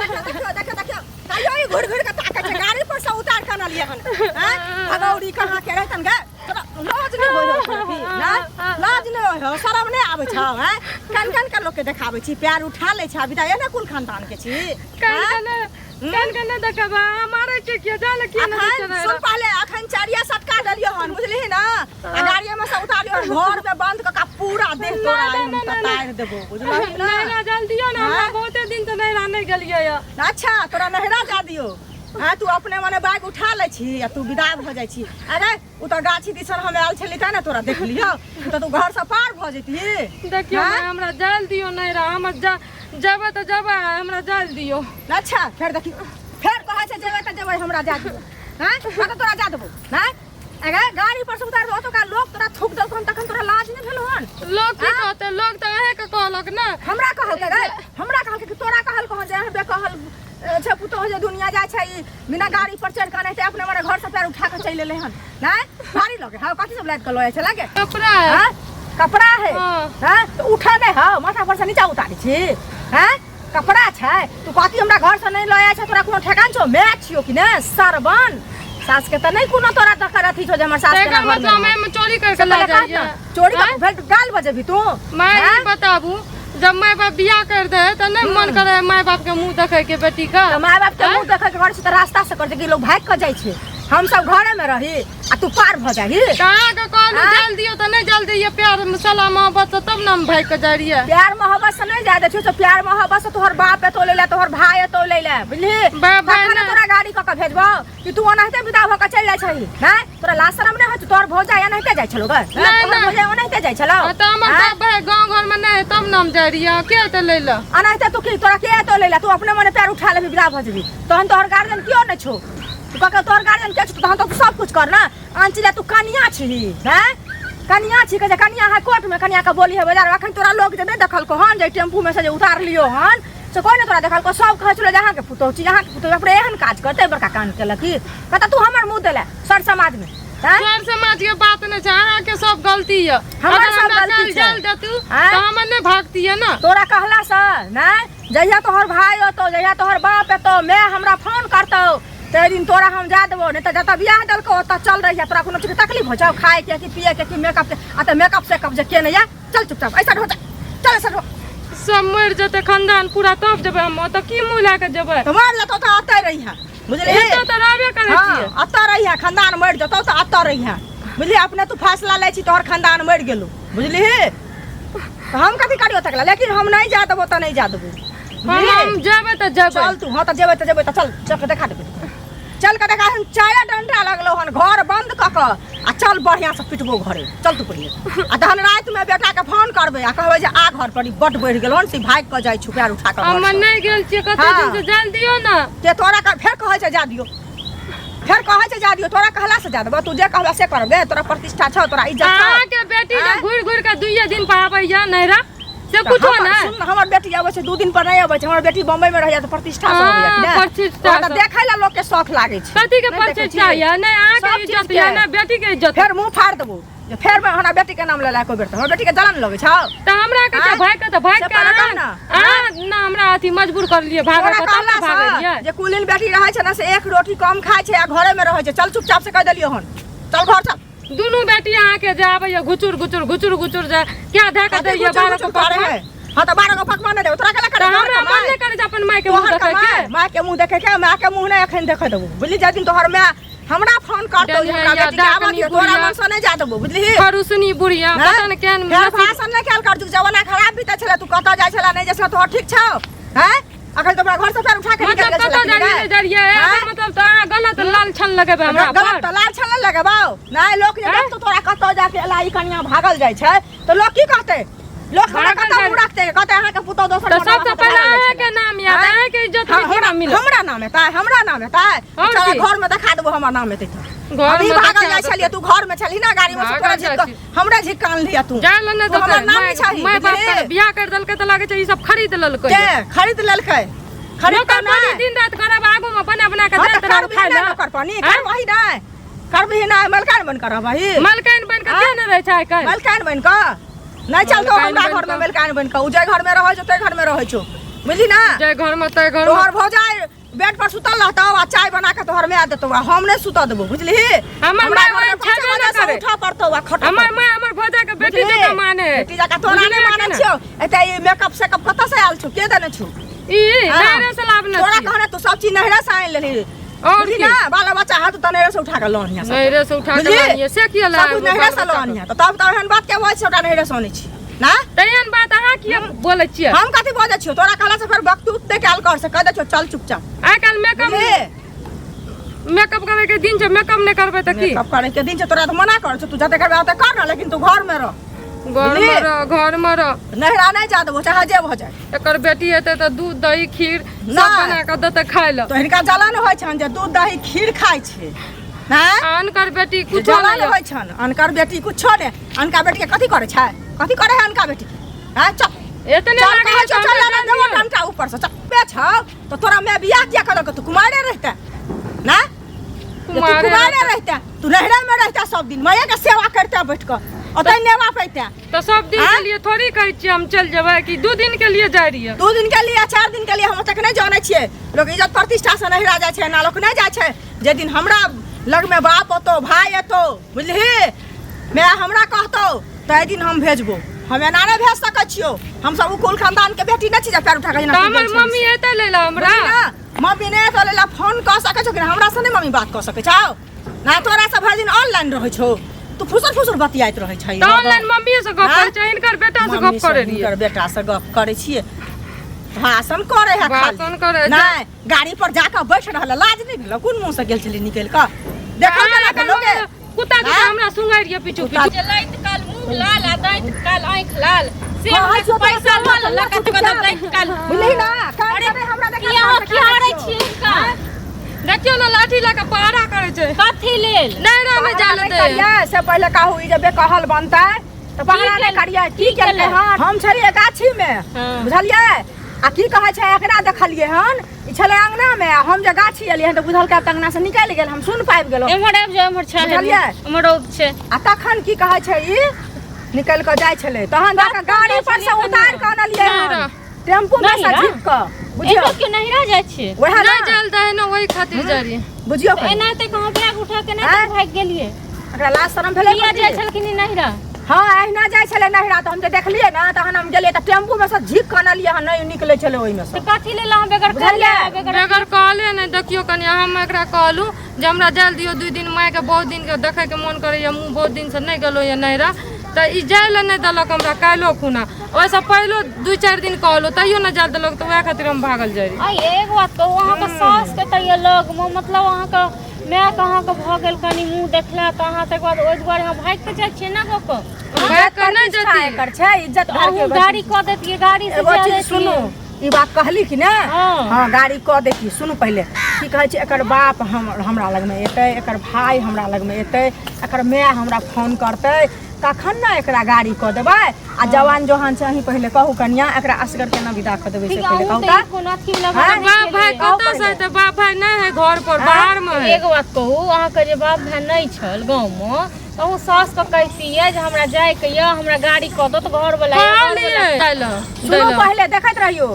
देखियो देखियो देखियो तैयो ई घुर घुर के ताकै छै गाड़ी पर से उतार के अनलियै हन हैं भगौरी कहाँ के रहतन गे तोरा लाज नहि होइ हौ अभी ना लाज नहि होइ हौ शरम नहि आबै छौ हैं कन कन के लोक के देखाबै छी प्यार उठा लै छै अभी तऽ एने कुल खानदान के छी कन हैं? कन कन कन देखबा मारै छै किया जाल किया नहि अखन छै सुन पहले अखन चारिया सटका देलियो हन बुझलिही ना आ गाड़िये में से उतारियो हन घर में बंद क के पूरा देह तोरा नहि, हम नहि, नहि, तार देबो बुझलिही ना नहीं ना जल दियो ना हमरा हाँ? बहुते दिन से नहीं रहने गेलियै या अच्छा तोरा नहिरा जा दियो हाँ तू अपने मने बैग उठा लै छी आ तू विदा भऽ जाइ छी अरे ओ तऽ गाछी दिसन हम आयल छली तैं ने तोरा देखलियौ तऽ तू घरसँ पार भऽ जैती देखियो हाँ? ना हमरा जल दियो नहीं रहा हम जा जेबै तऽ जेबै हमरा जल दियो अच्छा फेर देखी फेर कहै छै जेबै तऽ जेबै हमरा जा दियो हाँ हाँ तऽ तोरा जा देबो हाँ अरे गाड़ी पर से उतार दो ओतुका लोग तोरा थूक देलकौ हन तखन तोरा लाज नहि भेलौ हन लोग की कहते लोग तऽ अहें के कहलक ना हमरा कहलकै रे हमरा कहलकै कि तोरा कहलकौ हन जे अहाँ बेकहल छै पुतोह जे दुनिया जाइ छै ई बिना गाड़ी पर चढ़ि कऽ एनाहिते अपने मने घर से पैर उठा कऽ चलि एलै हन नहि भारी लगे हँ कथी सब लादि कऽ लऽ जाइ छै लगे कपड़ा है हाँ? कपड़ा है हाँ। हाँ? तऽ उठे नहि हौ माथा पर से नीचा उतारै छी हाँ? कपड़ा छै तू कथी हमरा घर से नहि लऽ जाइ छै तोरा कोनो ठेकान छौ माय छियौ कि ने सरबन सास के तऽ नहि कोनो तोरा दखल अथी छौ जे हमर सास तऽ केना एकर घरमे मतलब रहत। हम चोरी करके से लऽ पहिले कह जाइए ने, चोरी आँय? कऽ भेल गाल बजेबही तू माय आँय? ई बताबू जब माय बाप बियाह कर दे तऽ नहि मन करे माय बाप के मुंह देखे के बेटी के तऽ माय बाप के मुंह देखै के घर छै तऽ रास्ता से कर कि लोग भागि कऽ जाइ छै हम सब घरे में रही आ तू पार भऽ जाही तऽ अहाँके कहलहुँ आँय? जल दियौ तऽ नहि जल दैये प्यार सलाह मोहब्बत से तब ने हम भागि कऽ जाइ रहियै प्यार मोहब्बत से नहीं जाय दै छियौ से प्यार मोहब्बत से तोहर बाप एतौ लै ले तोहर भाय एतौ लै ले बुझलिही बाप भाय तखन नहि। तोरा गाड़ी कऽ के भेजबौ कि तू ओनाहिते विदा भऽ के चलि जाइ छही हैं तोरा लाज शरम नहि होइ छौ तोहर भौजाई एनाहिते जाइ छलौ गे हैं? नहि, तोहर नहि। भौजाई ओनाहिते जाइ छलौ आ तऽ हमर हैं? बाप भाय गाँव घरमे नहि है तब ने हम जाइ रहियै के एतै लै लए एनाहिते तू की तोरा के एतौ लै ले तू अपने मने पैर उठा लेबही विदा भऽ जेबही तहन तोहर गार्जियन केओ नहि छौ तू ककरो तोहर गार्जियन के छौ तहन तऽ तू सब कुछ कर ने आन चीज तू कनिया छही हैं कनिया छी कहै छै कनिया है कोर्ट में कनिया के बोली है बाजार अखन तोरा लोग जे नहि देखलको हन जे टेम्पू में से जे उतार लियो हन से कोई नहि तोरा देखलको सब कहै छलो जे अहाँके पुतोहु छी अहाँके पुतोहु अपने एहन काज करतै बड़का कान केलक की कहता तू हमर मुँह देले सर समाज में हैं? सर समाज के बात नहि छै अहाँके सब गलती यऽ हमर अगर सब हमरा गलती काल्हि छै। जायल देतू आँय? तऽ हमर नहि भागतियै ने तोरा कहला से नहि जहिया तोहर भाय एतौ जहिया तोहर बाप एतौ मैं हमरा फोन करतौ ताहि दिन तोरा हम जा देबो नहीं तऽ जतऽ बियाह देलकौ ओतऽ चल रही तोरा कोनो चीजके तकलीफ होइ छौ खाए के कि पिए के कि मेकअप के आ तऽ मेकअप सेकअप जे केने या चल चुपचाप ऐसा हो जा चल ऐसा हो सब मरि जेतै खानदान पूरा तब जेबै हम ओतऽ की मुँह लए कऽ जेबै तऽ मर जेतौ तऽ अतै रही है बुझलिही एतऽ तऽ रहबे करै हाँ छियै अतऽ रही है खानदान मरि जेतौ तऽ अतऽ रही है बुझलिही अपने तू फैसला लै छी तोहर खानदान मरि गेलौ बुझलिही तऽ हम कथी करियो तकला लेकिन हम नहीं जा देबो तऽ नहीं जा देबो हम हम जेबै तऽ जेबै चल तू हाँ तऽ जेबै तऽ जेबै तऽ चल चल के देखा देबै चल के देखा हम चाय डंडा लगलो हन घर बंद कऽ कऽ आ चल बढ़िया से पिटबो घरे चल तू पहिले आ तहन राति में बेटा के फोन करबै आ कहबै जे आ घर पर ई बड बढ़ि गेल हन से भागि कऽ जाइ छु पैर उठा कऽ हम घर से। नहि गेल छियै कते हाँ। दिन से जायल दियौ ने ते तोरा का फेर कहै छै जा दियो फेर कहै छै जा दियो तोरा कहला से जा देबो तू जे कहला से करब गे तोरा प्रतिष्ठा छौ तोरा इज्जत छौ अहाँके बेटी जे आँय? घुरि घुरि कऽ दुइये दिन पर आबैया नैहरा से तऽ कुछो हमर- नहि सुन ने, हमर बेटी अबै छै 2 दिन पर नहि अबै छै हमर बेटी बम्बई में रहैया तऽ प्रतिष्ठा से अबैया कि हाँ, नहि? प्रतिष्ठा ओकरा तऽ से। देखै ला लोक के शौख लागै छै कथी के नहि देखै प्रतिष्ठा छी? यऽ नहि अहाँके सब इज्जत चीज यऽ के। नहि बेटी के इज्जत फेर मुंह फाड़ देबो जे फेर हमरा बेटी के नाम लेला एको बेर तऽ हमर बेटी के जलन लगै छौ तऽ हमरा कहै छै आँय? भागि कऽ तऽ भागि से कऽ पहिले कह अहाँ ने। अहाँ ने हमरा अथी मजबूर करलियै भागऽ तोरा के तब कहला ने भागलियै से जे कुलीन बेटी रहै छै ने से एक रोटी कम खाइ छै आ घरे में रहै छै चल चुपचाप से कहि देलियौ हन चल घर चल दुनू बेटी अहाँके जे आबैया घुचुर घुचुर घुचुर घुचुर जे क्या धऽ कऽ कते दैया गुचुर 12 गुचुर गो करे पकवान है हाँ तऽ 12 गो पकवान नहि देबौ तोरा केला तऽ करे हमरा मन नहि करै छै अपन माय के मुँह तोहर देखै कमाय के माय के मुँह देखे के माय के मुँह नहि एखन देखे देबौ बुझली जाहि दिन तोहर माय हमरा फोन करतौ जे हमरा डंडा, बेटी के आबऽ डाकनी दियौ तोरा बुढ़िया। मन से नहि जा देबौ बुझलिही फरुसनी बुढ़िया हैं? पता नहि केहन फेर नसीब- भाषण नहि कयल कर जमाना खराब बीतै छलै तू कतऽ जाइ छलै नहि जाइ छलै तोहर ठीक छौ हैं अखन तऽ हमरा घर से फेर उठा के निकलि मतलब गेल कतऽ छलै कि जाइए नहि? नहि जाइए हैं? एकर मतलब तऽ अहाँ गलत लाल छन लगेबै हमरा गलत पर तऽ लाल छल ने लगेबौ नहि लोक जे हैं? देखतौ तोरा कतऽ जाके एला ई कनिया भागल जाइ छै तऽ लोक की कहतै लोक हमरा भागल कतऽ जाइ- मुँह रखतै कहतै अहाँके पुतोह दोसर तऽ मरद सबसँ हाथ पहिले भागल जाइ अहाँके छलै। नाम याद हैं? अहाँके इज्जत हाँ, मे हमरा केना मिलत हमरा नाम हेतै हमरा नाम हेतै और चल की? घर में देखा देबो हमर नाम हेतै तऽ घर अभी में भागल देखा जाइ छलियै देतै। तू घर में छलही ना गाड़ी में से भागल तोरा जाइ झिक छी। हमरा झिक आनलियै तू जाय लए नहि तू हमर देतै नाम माय नहि चाही माय बाप बुझलिही? तऽ बियाह करि देलकै तऽ लागै छै ई सब खरीद लेलकै के खरीद लेलकै खरीद नौकर तऽ पानी नहि दिन रात करब आगू में बना बना के हाँ, दैत तऽ रहब करबही खाय नहि लए नौकर पानी आँय? करबही नहि करबही नहि मलकान बनि कऽ रहबही मलकाइन बनि कऽ के नहि रहै छै आइ काल्हि मलकान बनि कऽ नहि चलतौ मलकाइन हमरा बनि घरमे कऽ। मलकान बनि कऽ ओ जाहि घरमे रहै छौ ताहि घरमे रहै छौ बुझली ना जाय घर में तय घर में तोहर भौजाई बेड पर सुतल रहतौ आ चाय बना के तोहर माय देतौ आ हम नहीं सुतऽ देबौ बुझली हमर हमरा माय घर में ओहन छेबे पाँचे नहि बजे से करे। उठऽ पड़तौ आ खटऽ हमर माय हमर भौजा के बेटी बुझली? जकाँ माने है बेटी जकाँ तोरा नहि बुझलियै मानै कि ने? छियौ एते ई मेकअप सेकअप कतऽ से आयल छौ के देने छौ ई हाँ। नहरे से लाभ तोरा न कहने तू सब चीज नहरे से आनि लेलही और बुझली की? ना बाल बच्चा हाथ तऽ नहरे से उठा के लऽ अनिहा सब। नहरे से उठा के बुझली? लानिए से किया सब लाए कुछ नहरे से लऽ अनिहा तऽ तब तऽ एहन बात के होइ छै ओकरा नहरे से अनै छी ना तेहन बात अहाँ किया बोलै छियै हम कथी बजै छियौ तोरा कहला से फेर बकतूत नहि कयल कर से कह दै छियौ चल चुपचाप आइ काल्हि मेकअप बुझली मेकअप करे के दिन छै मेकअप नहि करबै तऽ की मेकअप करे के दिन छै तोरा तऽ मना कर छौ तू जते करबै ओते कर ना लेकिन तू घर में रह घर में रह घर में रह नहरा नहि जा देबो चाहे जे भऽ जाए एकर बेटी हेतै तऽ दूध दही खीर सब नहि। बना कऽ देतै खाय लए तो हिनका जलन होइ छनि जे दूध दही खीर खाइ छै नहि अनकर बेटी जे कुछो जलन नहि होइ छनि अनकर बेटी कुछो नहि अनका बेटी के कथी करै छै कथी करै है अनका बेटी हैं चल एतने चल लागै कहै है छौ तऽ चल हमरा ना देबो जान दिअ। टनका ऊपर से चल बे छौ तो तोरा मैं बियाह किया करलक तू कुमारे रहते ना जे तू कुमारे कुमारे रहते तू नैहरा में रहते सब दिन माया के सेवा करते बैठ कऽ ओतै नेवा पैते तऽ सब दिन आँय? के लिए थोड़ी कहै छियै हम चलि जेबै कि दू दिन के लिए जाइ रहियै 2 दिन के लिए 4 दिन के लिए हम ओतेक नहि जानै छियै लोक इज्जत प्रतिष्ठा से नैहरा जाइ छै ना लोक नहि जाइ छै जे दिन हमरा लगमे बाप एतौ भाय एतौ बुझलिही माय हमरा कहतौ तऽ एहि दिन हम भेजबो हम एना नहि भेज सकै छियौ हमसब ओ कुल खानदान के बेटी नहि छी जे पैर उठा कऽ जेना तऽ तू हमर गेल छली मम्मी से। एतै लै लए हमरा बुझली ना? मम्मी नहि एतौ लै लए फोन कऽ सकै छौ कि हमरा से नहि मम्मी बात कऽ सकै छौ ना तोरा से भरि दिन ऑनलाइन रहै छौ तू फुसर फुसर बतियाइत रहै छै तऽ ऑनलाइन मम्मीए से गप आँय? करै छै हिनकर बेटा से मम्मी गप करै रहियै हिनकर बेटा से गप करै छियै भाषण करै है खाली भाषण करै है। नहि गाड़ी पर जाकऽ बैठ रहल है, लाज नहि भेलौ कोन मुँह से गेल छली निकलि कऽ देखल केना भेलौ गे कुत्ता जकाँ आँय? हमरा सुंघै रहियै पीछू कुत्ता- पीछू लाइत काल मुँह लाल आ दाँत काल आँखि लाल से हँ, हमरा छौ, पैसा तोरा लऽ लऽ कऽ चुपचाप। दाँत काल बुझली ना कान करे हमरा देखा की अहाँ खिहारै छियै हिनका देखियौ ने लाठी लऽ कऽ पहरा करै छै कथी लेल नहि रहमे जा नहि लेतै करियै से पहिले कहू ई जे बेकहल बनतै तऽ पहरा नहि करियै की केलकै हन हम छलियै गाछीमे हँ। बुझलियै आ की कहै छै एकरा देखलियै हन ई छलै अंगनामे आ हम जे गाछी एलियै हन तऽ बुझलकै आब तऽ अंगना से निकलि गेल हम सुन पाबि गेलहुँ एम्हर आबि जाउ एम्हर छाया बुझलियै? एम्हर रौद छै आ तखन की कहै छै ई निकलि कऽ जाइ छलै तहन जा कऽ गाड़ी पर से उतारि कऽ अनलियै नहि हन रह। टेम्पू मे नहि से रह। झीप कऽ बुझियौ एना क्यों नहिरा जाइ छियै वएह नहि ने जायल दे ने ओहि खातिर जाइ रहियै बुझियौ तऽ कनि। एनाहिते कहाँ बैग उठा के आँय? नहि भागि गेलियै एकरा लाज शरम भेलै किया कथी? जाइ छलखिन ई नहिरा हँ अहिना जाइ छलै नहिरा तऽ हम जे देखलियै ने तहन हम गेलियै तऽ टेम्पू मे से झीक कऽ अनलियै हन नहि निकलै छलै ओहिमे से तऽ कथी लेल अहाँ बगैर बुझलियै? कहले बगैर बगैर कहले नहि देखियौ कनि हम एकरा कहलहुँ जे हमरा जायल दियौ 2 दिन मायके बहुत दिनके देखैके मोन करैए मुँह बहुत दिनसँ नहि गेलहुँ यऽ नैहरा तऽ ई जाय लए नहि देलक हमरा काल्हिो खुना ओहिसँ पहिलो 2-4 दिन कहलहुँ तैयो नहि जाय देलक तऽ वएह खातिर हम भागल जाइ रही आ एगो बात कहू अहाँके सासके तैयो लगमे मतलब अहाँके मायके अहाँके भऽ गेल कनि मुँह देखला तऽ अहाँ तकर बाद ओहि दुआरे अहाँ भागि कऽ जाइ छियै ना कऽ कऽ भागि कऽ नहि प्रतिष्ठा जैती एकर छै इज्जत तऽ घर के अहूँ गाड़ी कऽ दैतियै गाड़ी से एगो जा चीज दैतियै सुनू ई बात कहली कि ने हाँ। हाँ गाड़ी कऽ देती सुनू पहिले की कहै छै एकर बाप हम हमरा लगमे एतै एकर भाय हमरा लगमे एतै एकर माय हमरा फोन करतै तखन ने एकरा गाड़ी कऽ देबै आ जवान जोहान छै अहीं पहिले कहू कनिया एकरा असगर केना विदा कऽ देबै से ठीक पहिले अहूँ कहू तऽ ई तऽ कोनो अथी वला हाँ? बात नहि बाप भाय केलियै। कतऽ से हेतै बाप भाय नहि है घर पर बाहर मे है एगो बात कहू अहाँके जे बाप भाय नहि छल गाँवमे तऽ अहूँ सासके कहितियै जे हमरा जाइके यऽ हमरा गाड़ी कऽ दो तऽ घरवला यऽ, घरवला कहलियै जाय लए सुनू दै लए। पहिले देखैत रहियौ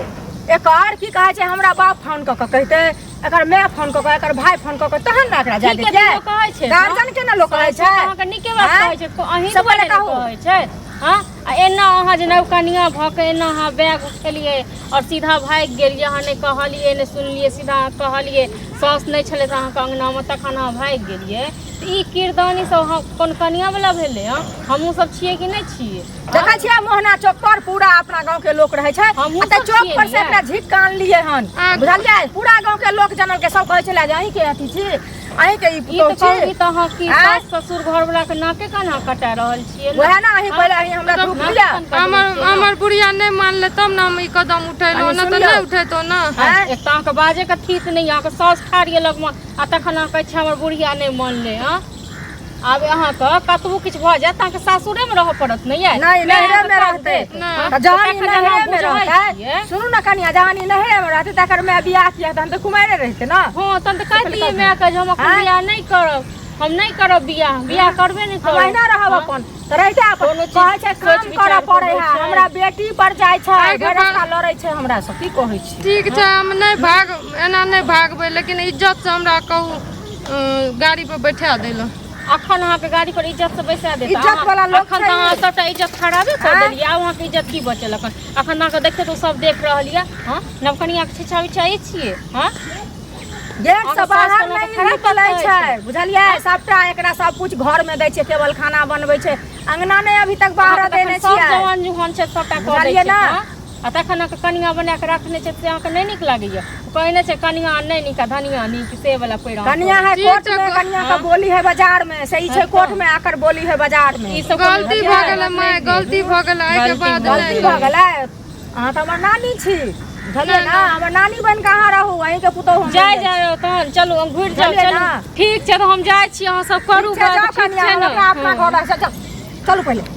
एकर की कहै छै हमरा बाप फोन कऽ कऽ कहितै एकर माय फोन कऽ कऽ एकर भाय फोन कऽ कऽ तहन ने एकरा जाय ठीके देतियै तऽ लोक कहै छै गार्जियन के ने लोक कहै छै अहाँके नीके बात आँय? कहै छै अहीं सब दुआरे गोटे कहू। कहै छै हँ आ एना अहाँ जे नवकनिया भऽ कऽ एना अहाँ बैग उठेलियै आओर सीधा भागि गेलियै अहाँ नहि कहलियै नहि सुनलियै सीधा अहाँ कहलियै साउस नहि छलै तऽ अहाँके अङ्गनामे तखन अहाँ भागि गेलियै तऽ ई किरदानी सब अहाँ कोन कनियावला भेलै हँ हमहूँ सब छियै कि नहि छियै देखै छियै मोहना चौक पर पूरा अपना गांव के लोक रहै छै हमहूँ आ तऽ सब चौक छियै पर से ने। एकरा झीक के आनलियै हन आ- बुझलियै पूरा गांव के लोक जानल के सब कहै छलै जे अहीं के अथी छी अहीं के ई ई पुतोहु तऽ कहू छी तऽ अहाँ की आँय? सास ससुर घरवला के नाके केना कटा रहल छियै वएह ने अहीं पहिले अहीं हमरा धूप नाक लिअ कान कटबै हमर छियै ने। हमर बुढ़िया नहि मानले तब ने हम ई कदम उठेलहुँ कनि नहि तऽ सुनियौ। नहि उठेतहुँ ने आँय? एक तऽ अहाँके बाजैके ठीक नहि यऽ अहाँके साउस ठाढ़ यऽ लगमे आ तखन अहाँ कहै छियै हमर बुढ़िया नहि मानलै हँ आब अहाँके कतबो किछु भऽ जायत तऽ अहाँके सासुरेमे रहऽ पड़त नहि यै नहि नैहरे में रहतै नहि। तऽ जहन ई तखन अहाँ नैहरे में बुझै रहतै छियै। सुनू ने कनिया जहन ई नैहरे में रहतै तकर माय बियाह किया तहन तऽ कुमारे रहितै ने हँ तहन तऽ कहितियै मायके जे हम एखन आँय? बियाह नहि करब हम नहि करब बियाह, बियाह करबे नहि हम करब। अहिना रहब अपन तऽ रहिते अपन। कोनो चीज कहै छै सोच काम विचार करऽ के पड़ै होइ है, छै। हमरा बेटी पर जाइ छै, आइके भरि बाद- रास्ता लड़ै छै हमरा से, की कहै छी? ठीक छै, हम नहि भाग, एना नहि भागबै, लेकिन इज्जत से हमरा कहू गाड़ी पर बैठा दै लए। अखन अहाँके गाड़ी पर इज्जत से बैसा देत? इज्जत अहाँ- वाला लोक अखन छै तऽ अहाँ ई। सबटा इज्जत खराबे कऽ आँय? देलियै। आब अहाँके इज्जत की बचल? अखन अखन अहाँके देखियौ तऽ सब देख रहल यऽ। हँ, नवकनियाके छिछा बिछाइ छियै? हँ, गेट से अहाँके सास बाहर कोनो नहि खराब निकलै कहै छै, बुझलियै? सबटा एकरा सब कुछ घर में दै छै, केवल खाना बनबै छै, अंगना नहि अभी तक बाहर अहाँके देने तखन सब छियै। जवान जुहान छै, सबटा कऽ दै बुझलियै छै। ने? हँ? आ तखन अहाँके कनिया बना कऽ रखने छै से अहाँके नहि नीक लागैया? कहै नहि छै कनिया नहि नीक आ धनिया नीक, से वाला पैर अहाँ कनिया है ठीक कोर्ट छै, में, कनिया का हाँ। बोली है बाजार में, से ई छै हाँ, कोर्ट में आकर बोली है बाजार में। ई सब कोनो गलती भऽ गेलै माय, गलती भऽ गेलै, एहिके गलती बाद भऽ नहि। गलती भऽ गेलै। अहाँ तऽ हमर नानी छी, बुझलियै ने? हमर नानी बनि कऽ अहाँ रहू, अहीँके पुतोहु हम जाय बनि जाइ जाय तहन, चलू हम घुरि जाउ। बुझलियै चलू ने? ठीक छै, तऽ हम जाइ छी, अहाँ सब छी। करू ठीक छै, बात, जाउ ठीक कनिया, छै हम ने? अपना अपना घर चलू पहिले।